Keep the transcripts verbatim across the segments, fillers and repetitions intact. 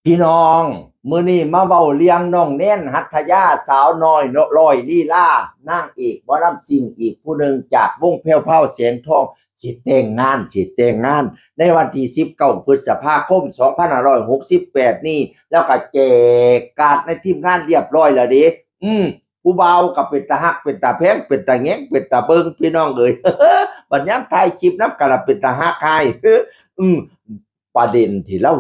พี่น้อง มื้อนี้มาเว้าเรื่องน้องแนน หัตถยา สาวน้อยร้อยลีลา นางเอกหมอลำซิ่งอีกผู้หนึ่งจากวงแพรวพราวแสงทอง สิแต่งงาน สิแต่งงาน ในวันที่สิบเก้าพฤษภาคมสองพันห้าร้อยหกสิบแปดนี้ แล้วก็แจกการ์ดในทีมงานเรียบร้อยแล้วเด้ อืม ผู้บ่าวก็เป็นตาฮัก เป็นตาแพง เป็นตาแยง เป็นตาเบิ่ง พี่น้องเอ้ย บัดยามถ่ายคลิปนำกันละเป็นตาฮักหลาย อืม ประเด็นที่ลาว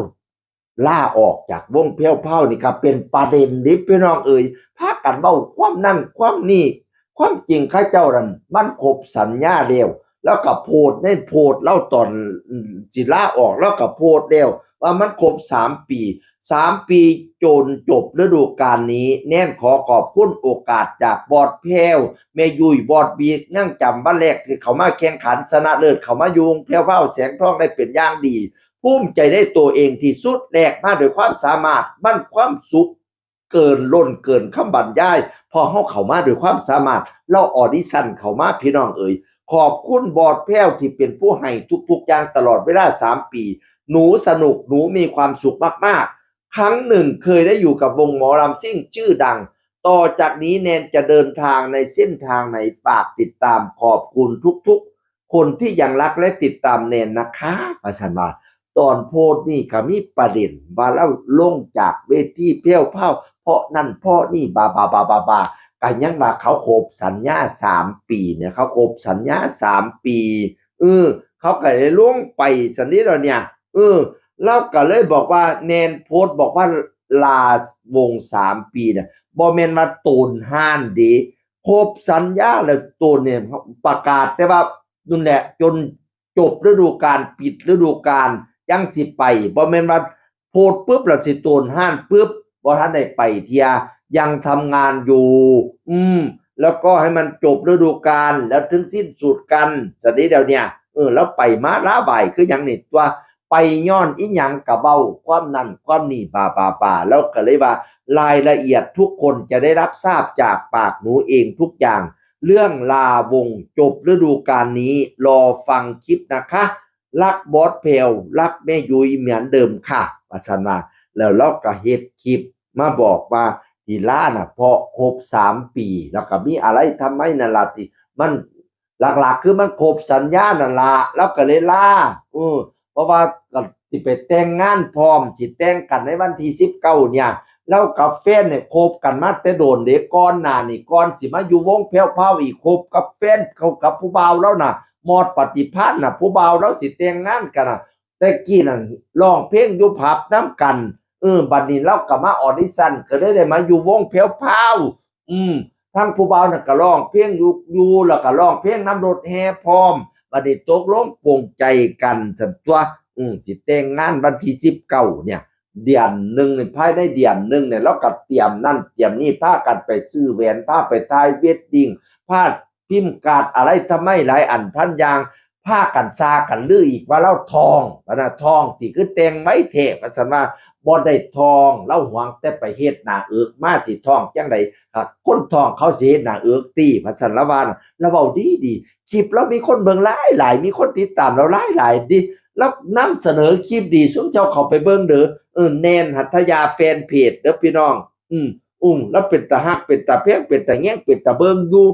ลาออกจากวงแพรวพราวนี่ก็เป็นประเด็นเด้ พี่น้องเอ้ย พากันเว้าความนั่นความนี่ ความจริงเขาเจ้านั่นมันครบสัญญาแล้ว แล้วก็โพสต์ในโพสต์ลาวตอน อืม สิลาออก ลาวก็โพสต์แล้วว่ามันครบสามปี สามปีจนจบฤดูกาลนี้ แนนขอขอบคุณโอกาสจากบอสแพรว แม่ยุ้ย บอสบิ๊ก ยังจำวันแรกที่เขามาแข่งขันชนะเลิศ เขามาอยู่วงแพรวพราวแสงทองได้เป็นอย่างดี ภูมิใจในตัวเองที่สุด แลกมาด้วยความสามารถ มันความสุขเกินล้นเกินคำบรรยาย เพราะเฮาเข้ามาด้วยความสามารถ ลาวออดิชั่นเข้ามา พี่น้องเอ๋ย ขอบคุณบอสแพรวที่เป็นผู้ให้ทุกๆอย่างตลอดเวลาสามปี หนูสนุก หนูมีความสุขมากๆ ครั้งหนึ่งเคยได้อยู่กับวงหมอลำซิ่งชื่อดัง ต่อจากนี้แนนจะเดินทางในเส้นทางไหน ฝากติดตาม ขอบคุณทุกๆคนที่ยังรักและติดตามแนนนะคะ ว่าซั่นว่า ตอนโพสต์นี่ก็มีประเด็นว่าลาวลงจากเวทีแพรวพราว เพราะนั่นเพราะนี่ บาบาบาบาบา ก็ยังว่าเขาครบสัญญาสามปีเนี่ย เขาครบสัญญาสามปี เออ เขาก็เลยลงไปซั่นเด้ล่ะเนี่ย เออ ลาวก็เลยบอกว่า แนนโพสต์บอกว่าลาวงสามปีเนี่ย บ่แม่นว่าโตนฮ้านเด้ ครบสัญญาแล้วโตนเนี่ย ประกาศแต่ว่านั่นแหละ จนจบฤดูกาล ปิดฤดูกาล จั่งสิไป บ่แม่นว่าโพสต์ปุ๊บแล้วสิโตนฮ้านปุ๊บ บ่ทันได้ไปเทื่อ ยังทำงานอยู่ อืม แล้วก็ให้มันจบฤดูกาลแล้วถึงสิ้นสุดกัน ซั่นเด้เดี๋ยวเนี่ย เออ ลาวไปมาลาบ่ายคือหยังนี่ ตัว ไปย้อนอิหยังก็เว้าความนั่นความนี่ บาบาบา ลาวก็เลยว่า รายละเอียดทุกคนจะได้รับทราบจากปากหนูเองทุกอย่าง เรื่องลาวงจบฤดูกาลนี้ รอฟังคลิปนะคะ รักบอสแพรว รักแม่ยุ้ยเหมือนเดิมค่ะ ว่าซั่นว่า แล้วลาวก็เฮ็ดคลิปมาบอกว่าที่ลาน่ะ เพราะครบสามปี แล้วก็มีอะไรทำไมนั่นล่ะ ที่มัน หลักๆคือมันครบสัญญานั่นล่ะ ลาวก็เลยลา เออ เพราะว่าก็สิไปแต่งงานพร้อม สิแต่งกันในวันที่สิบเก้าเนี่ย ลาวกับแฟนเนี่ยคบกันมาแต่โดนเด้ ก่อนหน้านี้ ก่อนสิมาอยู่วงแพรวพราวอีก คบกับแฟนเขากับผู้บ่าวลาวน่ะ มอดปฏิภาณน่ะ ผู้บ่าวลาวสิแต่งงานกันน่ะ แต่กี้นั่นร้องเพลงอยู่ผับนำกัน เออ บัดนี้ลาวก็มาออดิชั่น ก็เลยได้มาอยู่วงแพรวพราว อืม ทั้งผู้บ่าวนั่นก็ร้องเพลงอยู่ อยู่ แล้วก็ร้องเพลงนำรถแห่พร้อม บัดนี้ตกลงปลงใจกันซั่นตั๊ว อืม สิแต่งงานวันที่สิบเก้าเนี่ย เดือนหนึ่งนี่ ภายในเดือนหนึ่งเนี่ย ลาวก็เตรียมนั่นเตรียมนี่ พากันไปซื้อแหวน พาไปถ่ายเวดดิ้ง พาพิมพ์การ์ดอะไรทำไมหลายอันพันอย่าง พากันซากันลืออีกว่าลาวท้อง ว่าน่ะ ท้องติ คือแต่งไวแท้ ว่าซั่นว่า บ่ได้ท้อง ลาวหวังแต่ไปเฮ็ดหน้าเอิกมา สิท้องจั่งใด อ่ะ คนท้องเขาสิเฮ็ดหน้าเอิกติ ว่าซั่น ลาวว่าน่ะ ลาวเว้าดีดี คลิปลาวมีคนเบิ่งหลายหลาย มีคนติดตามลาวหลายหลายติ ลาวนำเสนอคลิปดี ซุมเจ้าเข้าไปเบิ่งเด้อ เออ แนน หัตถยา แฟนเพจเด้อพี่น้อง อืม อุ้ง ลาวเป็นตาฮัก เป็นตาแพง เป็นตาแยง เป็นตาเบิ่งอยู่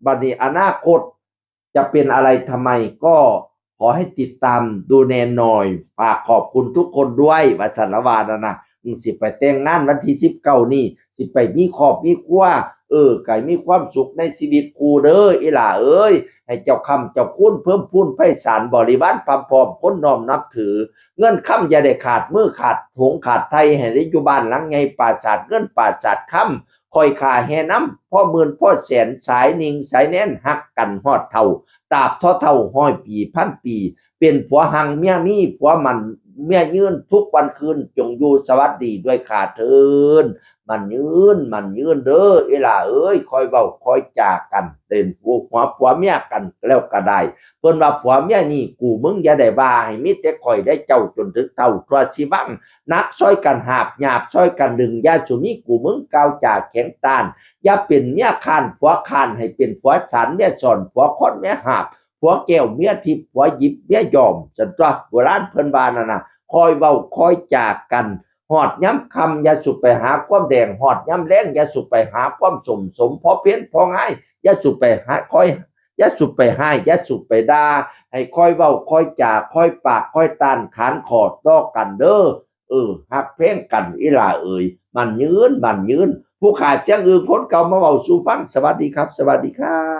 บัดนี้อนาคตจะเป็นอะไรทำไม ก็ขอให้ติดตามดูแนนหน่อย ฝากขอบคุณทุกคนด้วย ว่าซั่น ลาวว่านั่นน่ะ อืม สิไปแต่งงานวันที่สิบเก้านี่ สิไปมีครอบมีครัว เออ ก็ให้มีความสุขในชีวิตคู่เด้อ อีหล่าเอ้ย ให้เจ้าค้ำเจ้าคูณเพิ่มพูนไพศาล บริวารพร่ำพร้อม คนน้อมนับถือ เงินคำอย่าได้ขาดมือขาดถุงขาดไถ่ ให้ได้อยู่บ้านหลังใหญ่ ปราสาทเงินปราสาทคำ คอยข้าแห่นำ พ่อหมื่นพ่อแสน สายนิ่งสายแนน ฮักกันฮอดเฒ่า ตราบเท่าเฒ่า ร้อยปี พันปี เป็นผัวฮังเมียมี ผัวหมั่นเมียยืน ทุกวันคืนจงอยู่สวัสดีด้วยข้าเทิน หมั่นยืน หมั่นยืนเด้อ อีหล่าเอ้ย คอยเว้าคอยจากัน เล่นหัวผัวเมียกันแล้วก็ได้ เพิ่นว่าผัวเมียนี่กูมึงอย่าได้ว่า ให้มีแต่ข้อยและเจ้าจนถึงเฒ่าทั่วชีวัง หนักซ่อยกันหาบ หยาบซ่อยกันดึง อย่าสุมีกูมึงก้าวจาแข็งต้าน อย่าเป็นเมียค้านผัวค้าน ให้เป็นผัวสานเมียสอน ผัวค้อนเมียหาบ ผัวแก้วเมียทิพย์ ผัวหยิบเมียยอม ซั่นตั๊ว โบราณเพิ่นว่านั่นน่ะ คอยเว้าคอยจากัน ฮอดยามค่ำอย่าสุไปหาความแดง ฮอดยามแลงอย่าสุไปหาความส้ม สมพอเพ็ญพอง่าย อย่าสุไปหาคอย อย่าสุไปฮ้าย อย่าสุไปด่า ให้คอยเว้าคอยจา คอยปากคอยต้านขานข้อต่อกันเด้อ เออ ฮักแพงกันอีหล่าเอ๋ย มั่นยืน มั่นยืน ผู้ขาเสียงอื่นคนเก่ามาเว้าสู่ฟัง สวัสดีครับ สวัสดีครับ